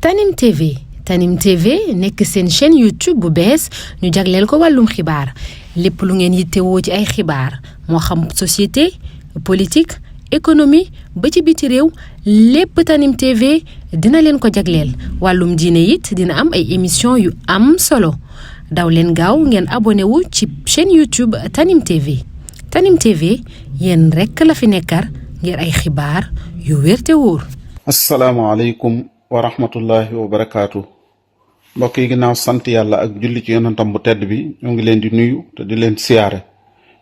Tanim TV Tanim TV nekk seen chaîne YouTube bu bees ñu jagleel ko wàllum xibaar lépp lu ngeen yittewoo ci ay xibaar moo xam société politique économie ba ci biti réew lépp Tanim TV dina leen ko jagleel wàllum diine it dina am ay émission yu am solo daw leen gaaw ngeen abonné wu ci chaîne YouTube Tanim TV Tanim TV yéen rekk la fi nekkar ngir ay xibaar yu wér te wóor. asalaamaaleykum wa rahmatullahi wa barakaatu mbokk yi ginnaaw sant yàlla ak julli ci yonentam bu tedd bi ñoo ngi leen di nuyu te di leen siyaare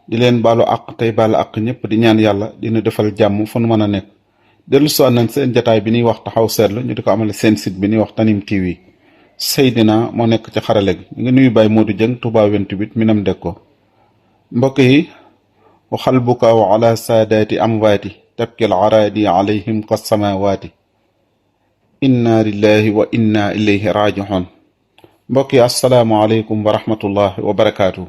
di leen baalu àq tey baalu àq ñëpp di ñaan yàlla dina defal jàmm fu nu mën a nekk dellu si nañ seen jataay bi ñuy wax taxaw seetlu ñu di ko amale seen site bi ñuy wax Tanim TV Seydina moo nekk ci xarale gi ñu ngi nuyu Baye Modou Dieng Touba 28 minam deg ko mbokk yi waxal bukaaw ala saadaati amwaati tabkil araadi alayhim kas samawaati inna lillahi wa inna ilayhi raji'un mbokk yi asalaamaaleykum wa rahmatullahi wa barakaatu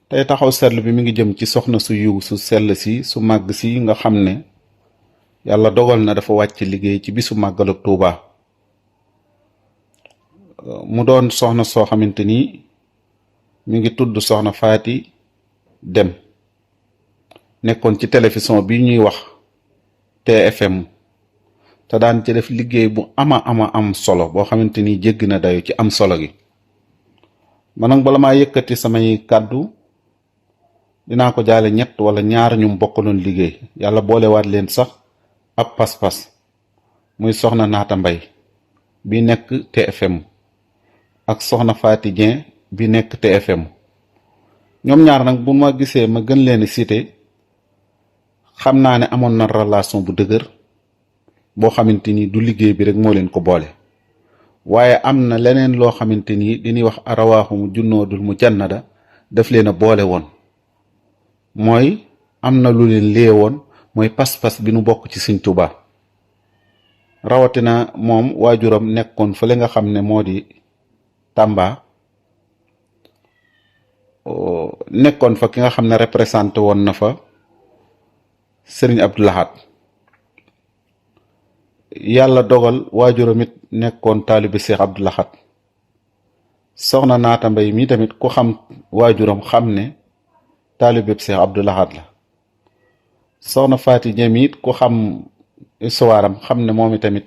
tey taxaw seetlu bi mi ngi jëm ci soxna su yiw su sell si su màgg si nga xam ne yàlla dogal na dafa wàcc liggéey ci bisu màggalu Tuuba mu doon soxna soo xamante ni mi ngi tudd soxna Faati Dem nekkoon ci télévision bi ñuy wax TFM te daan ci def liggéey bu ama am solo boo xamante ni jégg na dayo ci am solo gi man nag bala maa yëkkati samay kàddu dinaa ko jaale ñett wala ñaar ñu bokkaloon liggéey yàlla boolewaat leen sax ab pas-pas muy soxna Naata Mbay bi nekk TFM ak soxna Faati Dieng bi nekk TFM ñoom ñaar nag bu ma gisee ma gën leen cité xam naa ne amoon na relation bu dëgër boo xamante ni du liggéey bi rek moo leen ko boole waaye am na leneen loo xamante ni dañuy wax arawaaxum junnoodul mu jannada daf leen a boole woon mooy am na lu leen lee woon mooy pas-pas bi nu bokk ci Sëñ Tuubaa rawatina moom waajuram nekkoon fële nga xam ne moo di Tamba nekkoon fa ki nga xam ne représenté woon na fa Sëriñ Abdou Lahad yàlla dogal waajuram it nekkoon taalibi Seex Abdou Lahad soxna Naata Mbay mi tamit ku xam waajuram xam ne taalibi Seex Abdou Lahad la soxna Faati Jeen it ku xam histoire am xam ne moom tamit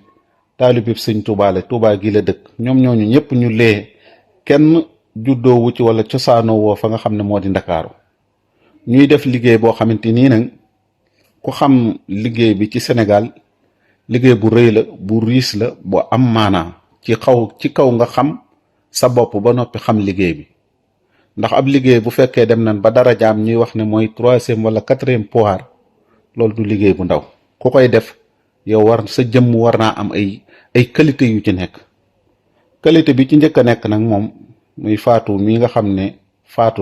taalibi Sëñ Tuubaa la Tuubaa gi la dëkk ñoom ñooñu ñëpp ñu lee kenn juddoo wu ci wala cosaanoo woo fa nga xam ne moo di Ndakaaru ñuy def liggéey boo xamante nii nag ku xam liggéey bi ci Sénégal liggéey bu rëy la bu riis la bu am maanaa ci kaw nga xam sa bopp ba noppi xam liggéey bi ndax ab liggéey bu fekkee dem nañ ba dara jaam ñuy wax ne mooy 3e wala 4e pouvoir loolu du liggéey bu ndaw ku koy def yow sa jëmm war naa am ay qualité yu ci nekk qualité bi ci njëkk a nekk nag moom muy faatu mi nga xam ne faatu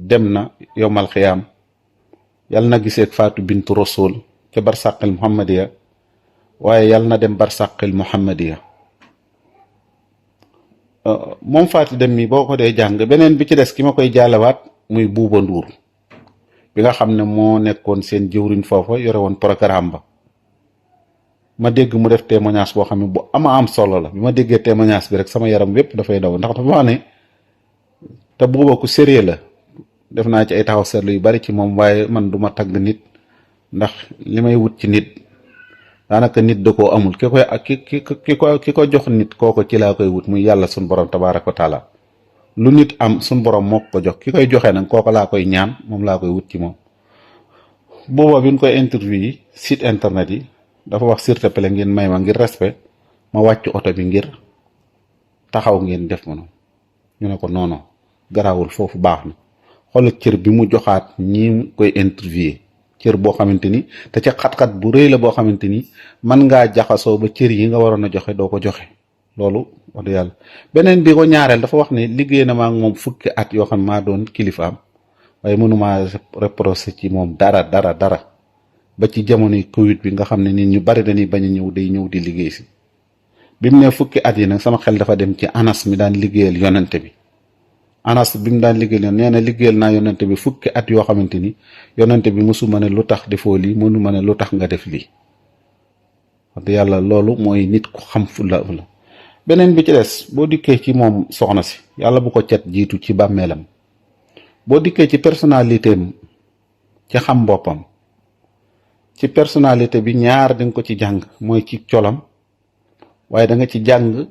dem na yowmal xiyaam yàlla na giseeg faatu bintu rasul ca barsàqil muhammadiya waaye yàlla na dem barsàqil muhammadiya moom Faati Dem mi boo ko dee jàng beneen bi ci des ki ma koy jaalewaat muy Buuba Nduur bi nga xam ne moo nekkoon seen jëwriñ foofa yore woon programme ba ma dégg mu def témoignage boo xam ne bu am solo la bi ma déggee témoignage bi rek sama yaram wépp dafay daw ndax dafa wax ne te Buuba ku sérieux la def naa ci ay taxaw seetlu yu bari ci moom waaye man duma tagg nit ndax li may wut ci nit daanaka nit da koo amul ki ko jox nit kooko ci laa koy wut muy yàlla suñ borom tabaaraka wa taala lu nit am suñ borom moo ko jox ki koy joxe nag kooko laa koy ñaan moom laa koy wut ci moom. booba bi ñu koy interview yi site internet yi dafa wax s'il te plaît ngeen may ma ngir respect ma wàcc oto bi ngir taxaw ngeen def ma noonu ñu ne ko non garaawul foofu baax na. xoolal cër bi mu joxaat ñi koy interviewé cër boo xamante ni te ca xat-xat bu rëy la boo xamante ni mën ngaa jaxasoo ba cër yi nga waroon a joxe doo ko joxe loolu wax dëgg yàlla beneen bi ko ñaareel dafa wax ne liggéey na maa moom fukki at yoo xam maa doon kilifaam waaye mënumaa reproché ci moom dara ba ci jamonoy Covid bi nga xam ne nit ñu bari dañuy bañ a ñëw day ñëw di liggéey si bi mu ne fukki at yi nag sama xel dafa dem ci Anas mi daan liggéeyal yonente bi Anas bi mu daan liggéeyal nee na liggéeyal naa yonente bi fukki at yoo xamante ni yonente bi mësu ma ne lu tax defoo lii mënu ma ne lu tax nga def lii wax dëgg yàlla loolu mooy nit ku xam fulla la. beneen bi ci des boo dikkee ci moom soxna si yàlla bu ko cet jiitu ci bàmmeelam, boo dikkee ci personnalité am ci xam boppam, ci personnalité bi ñaar danga ko ci jàng, mooy ci colam, waaye da nga ci jàng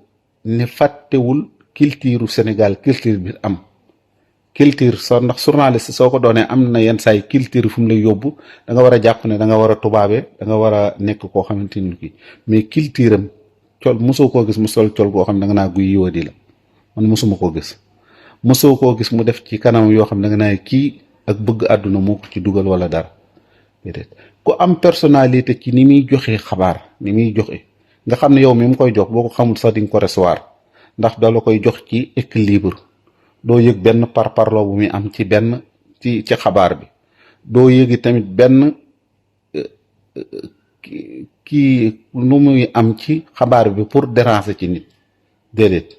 ne fàttewul culture Sénégal, culture bi am culture soo ndax journaliste soo ko doonee am na yenn saay culture fu mu lay yóbbu da nga war a jàpp ne da nga war a tubaabe, da nga war a nekk koo xamante ni kii, mais culture am col mosoo koo gis mu sol col goo xam ne da nga naa guy yiwadi la, man mosuma koo gis. mosoo koo gis mu def ci kanam yoo xam ne da nga naa kii ak bëgg àdduna moo ko ci dugal wala dara déedéet. ku am personnalité ci ni muy joxe xabaar, ni muy joxe nga xam ne yow mi mu koy jox boo ko xamul sax di nga ko recevoir, ndax da la koy jox ci équilibre. doo yëg benn parparloo bu muy am ci benn ci xabaar bi, doo yëgi tamit benn kii nu muy am ci xabaar bi pour déranger ci nit, déedéet.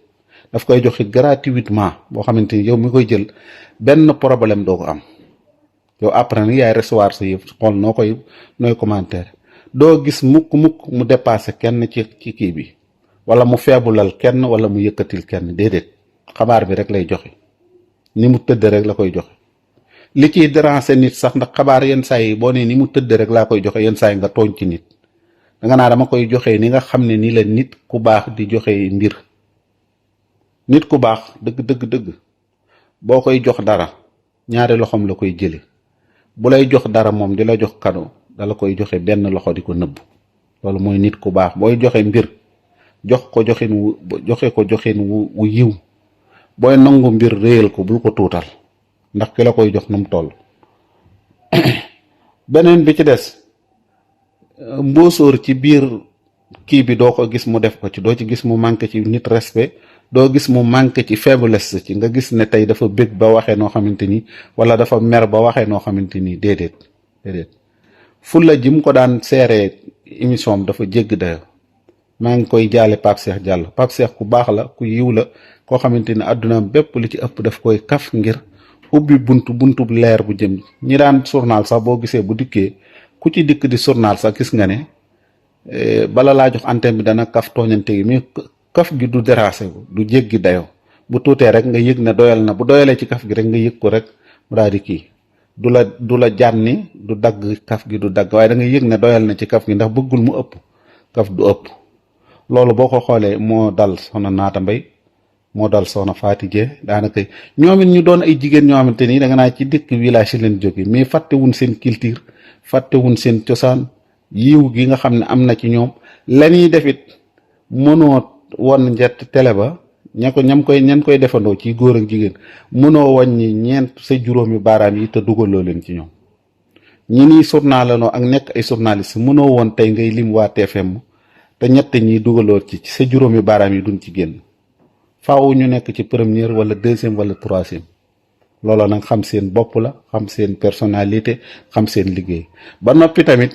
daf koy joxe gratuitement boo xamante ni yow mi koy jël benn problème doo ko am. yow après nag yaay recevoir sa yëf xool nooy commentaire. doo gis mukk mu dépassé kenn ci kii bi, wala mu feebulal kenn wala mu yëkkatil kenn, déedéet. xabaar bi rek lay joxe, ni mu tëdd rek la koy joxe. li ciy déranger nit sax ndax xabaar yenn saa yi boo nee ni mu tëdd rek laa koy joxe, yenn saa yi nga tooñ ci nit. danga naa dama koy joxe ni nga xam ne ni la nit ku baax di joxe mbir. nit ku baax dëgg boo koy jox dara ñaari loxoom la koy jële. bu lay jox dara moom di la jox kado dala koy joxe benn loxo di ko nëbb. loolu mooy nit ku baax. booy joxe mbir joxe ko joxin wu yiw. booy nangu mbir réyal ko bul ko tuutal, ndax ki la koy jox nu mu toll. beneen bi ci des, mbóosóor ci biir kii bi doo ko gis mu def ko ci, doo ci gis mu manqué ci nit respect, doo gis mu manqué ci faiblesse ci nga gis ne tey dafa bëgg ba waxee noo xamante ni, wala dafa mer ba waxee noo xamante ni, déedéet. fulla ji mu ko daan seeree émission am dafa jégg dayo. maa ngi koy jaale Pape Cheikh Diallo. Pape Cheikh ku baax la, ku yiw la, koo xamante ni àddunaam bépp li ci ëpp daf koy kaf ngir ubbi buntu leer bu jëm. ñi daan journal sax boo gisee bu dikkee ku ci dikk di journal sax gis nga ne bala laa jox antenne bi dana kaf tooñante gi, mais kaf gi du déranger du jéggi dayoo. bu tuutee rek nga yëg ne doyal na, bu doyalee ci kaf gi rek nga yëg ko rek mu daal di kii. du la jànni, du dagg kaf gi du dagg, waaye da nga yëg ne doyal na ci kaf gi ndax bëggul mu ëpp. kaf du ëpp. loolu boo ko xoolee moo dal soxna Naata Mbay, moo dal soxna Faati Jee. daanaka ñoom it ñu doon ay jigéen ñoo xamante ni da nga naa ci dëkk village yi leen jóge, mais fàttewuñ seen culture, fàttewuñ seen cosaan, yiw gi nga xam ne am na ci ñoom. lañuy defit mënoo won njett télé ba ñan koy defandoo ci góor ak jigéen, mënoo wàññi ñeent sa juróomi baaraam yi te dugaloo leen ci ñoom. ñi nii journalanoo ak nekk ay journaliste mënoo woon tey ngay lim waa TFM te ñett ñi dugaloo ci sa juróomi baaraam yi duñ ci génn. faaw ñu nekk ci première wala deuxième wala troisième. loolu nag xam seen bopp la, xam seen personnalité, xam seen liggéey. ba noppi tamit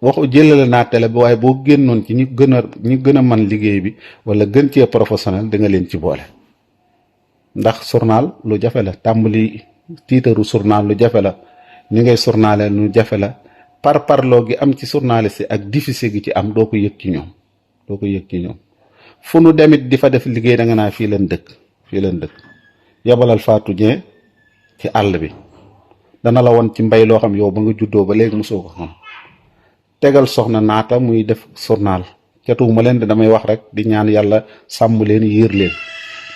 waxu jëlale naa télé bi, waaye boo génnoon ci ñi gën a man liggéey bi wala gën cee professionnel da nga leen ci boole. ndax journal lu jafe la, tàmbali tiitaru journal lu jafe la, ñi ngay journalé lu jafe la. parloo gi am ci journaliste ak difficile gi ci am doo ko yëg ci ñoom. fu nu demit di fa def liggéey da nga naa fii leen dëkk. yabalal Fatou Dieng ci àll bi dana la won ci mbay loo xam yow ba nga juddoo ba léegi mosoo ko xam. tegal soxna Naata muy def journal, catuwuma leen de, damay wax rek di ñaan yàlla sàmm leen yiir leen.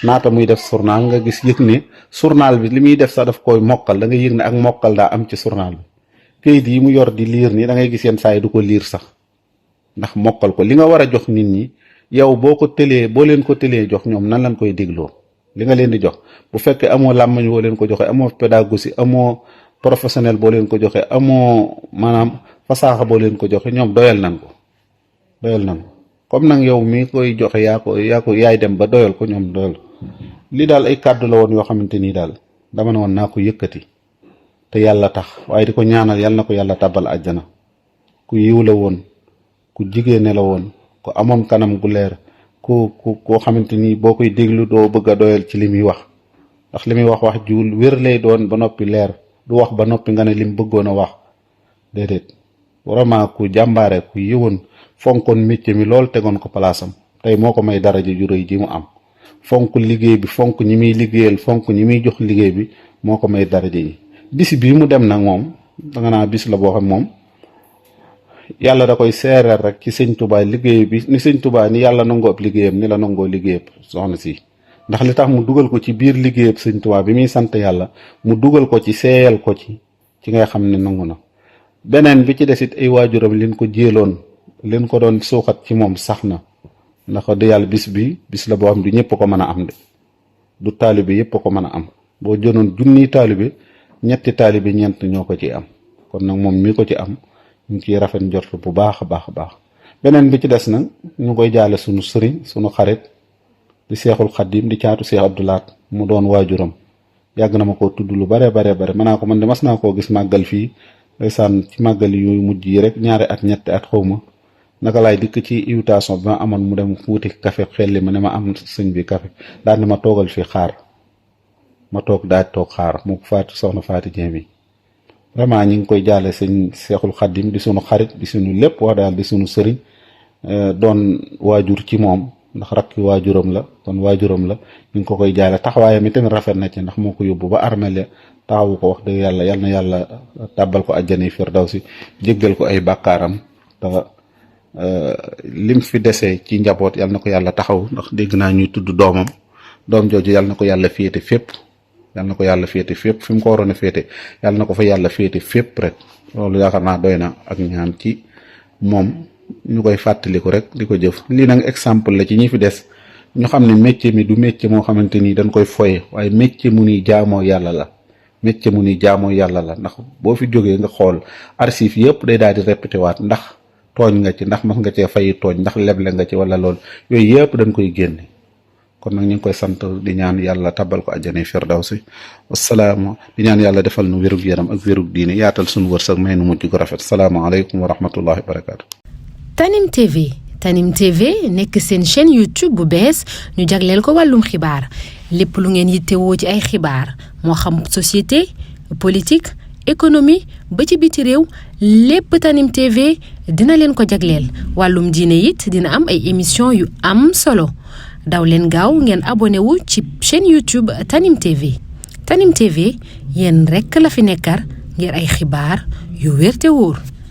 Naata muy def journal nga gis yëg ne journal bi li muy def sax daf koy mokkal, da nga yëg ne ak mokkal daa am ci journal bi. këyit yi mu yor di liir nii da ngay gis yenn saa yi du ko liir sax ndax mokkal ko. li nga war a jox nit ñi yow boo leen ko tëlee jox ñoom nan lañ koy dégloo. li nga leen di jox bu fekkee amoo làmmañ woo leen ko joxe, amoo pédagogie, amoo professionnel boo leen ko joxe, amoo maanaam fasaaxa boo leen ko joxe, ñoom doyal nan ko. comme nag yow mi koy joxe yaay dem ba doyal ko, ñoom doyal ko. li daal ay kàddu la woon yoo xamante nii daal dama ne woon naa ko yëkkati te yàlla tax, waaye di ko ñaanal yàlla na ko yàlla tàbbal àjjana. ku yiw la woon, ku jigéene la woon, ku amoon kanam gu leer, koo xamante ni boo koy déglu doo bëgg a doyal ci li muy wax, ndax li muy wax juul wér lay doon ba noppi leer. du wax ba noppi nga ne lim bëggoon a wax, déedéet. vraiment ku jàmbaare, ku yiwoon, fonkoon métier mi lool tegoon ko palaasam tey moo ko may daraja ju rëy ji mu am fonk liggéey bi fonk ñi muy liggéeyal fonk ñi muy jox liggéey bi moo ko may daraja yi. bis bii mu dem nag moom danga naa bis la boo xam moom yàlla da koy seereer rek ci sëñ Touba liggéey bi ni sëñ Touba ni yàlla nangoo ab liggéeyam ni la nangoo liggéeyam soxna si. ndax li tax mu dugal ko ci biir liggéeyam sëñ Touba bi muy sant yàlla mu dugal ko ci seeyal ko ci ngay xam ne nangu na. beneen bi ci desit ay waajuram liñ ko jéeloon liñ ko doon suuxat ci moom sax na ndax di yàlla bis la boo xam du ñëpp ko mën a am de du taalibe yëpp ko mën a am boo jënoon junniy taalibe ñetti taalibe ñeent ñoo ko ci am kon nag moom mi ko ci am ñu ngi ciy rafet njort bu baax a baax a baax. beneen bi ci des nag ñu koy jaale sunu sëriñ sunu xarit di seexul xaddim di caatu seex Abdulaat mu doon waajuram yàgg na ma koo tudd lu bare mën naa ko man de mas naa koo gis màggal fii ndeysaan ci màggal yu mujj yi rek ñaari at ñetti at xawma naka laay dikk ci invitation bi ma amoon mu dem wuti café xelli ma ne ma am sëñ bi café daal ni ma toogal fii xaar ma toog daal toog xaar mu faatu soxna Faati Jeen bi vraiment ñi ngi koy jaale sëñ seexul xaddim di sunu xarit di sunu lépp wax daal di sunu sëriñ doon waajur ci moom ndax rakki waajuram la kon waajuram la ñu ngi ko koy jaale taxawaayam tamit rafet na ci ndax moo ko yóbbu ba armele taxawu ko wax dëgg yàlla yal na yàlla tàbbal ko àjjana firdawsi jéggal ko ay bàkkaaram te lim fi desee ci njaboot yal na ko yàlla taxaw ndax dégg naa ñuy tudd doom jooju yal na ko yàlla féete fépp fi mu ko waroon a féete yal na ko fa yàlla féete fépp rek loolu yaakaar naa doy na ak ñaan ci moom ñu koy fàttaliku rek di ko jëf. lii nag exemple la ci ñi fi des ñu xam ne métier mi du métier moo xamante ni dañ koy foye waaye métier mu ni jaamoo yàlla la ndax boo fi jógee nga xool archive yëpp day daal di répété waat ndax tooñ nga ci ndax mas nga cee fayi tooñ ndax leble nga ci wala lool yooyu yëpp dañ koy génne. kon nag ñu ngi koy sant di ñaan yàlla tabal ko àjjana firdawsi wasalaama di ñaan yàlla defal nu wérug yaram ak wérug diine yaatal suñu wërsëg may nu mujj gu rafet salaamaaleykum wa rahmatullahi wa barakaatu. Tanim TV nekk seen chaîne YouTube bu bees ñu jagleel ko wàllum xibaar lépp lu ngeen yittewoo ci ay xibaar moo xam société politique économie ba ci biti réew lépp Tanim TV dina leen ko jagleel wàllum diine it dina am ay émission yu am solo daw leen gaaw ngeen abonné wu ci chaîne YouTube Tanim TV yéen rekk la fi nekkar ngir ay xibaar yu wér te wóor